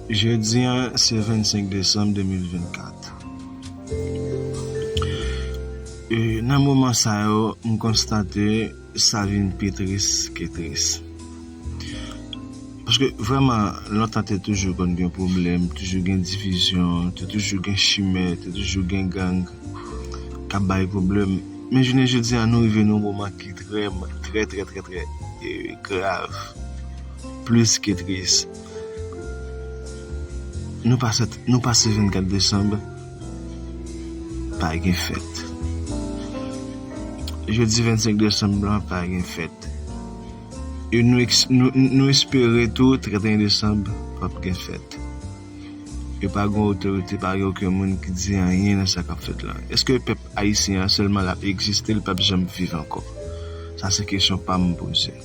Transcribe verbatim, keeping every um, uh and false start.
Jodi a, se vennsenk desanm de mil vennkat. E, nan moman sa yo, m konstate sa vin pi tris ke tris. Paske vrèman, lontan te toujou konn gen pwoblèm, toujou gen divizyon, te toujou gen chimè, te toujou gen gang k ap bay pwoblèm. Men jounen jodi a, nou rive nan yon moman ki trè, trè, trè, trè, trè, e, grav. Plis ke tris. Nou pase, nou pase vennkat desanm, pa gen fèt. Jodi vennsenk desanm lan, pa gen fèt. E nou, eks- nou, nou espere tou, trannteyen desanm, p ap gen fèt. E pa gen otorite, pa gen okenn moun ki di anyen nan sa k ap fèt la. Èske pèp ayisyen an sèlman l ap egziste, l p ap janm viv ankò? Sa se kesyon pa m poze.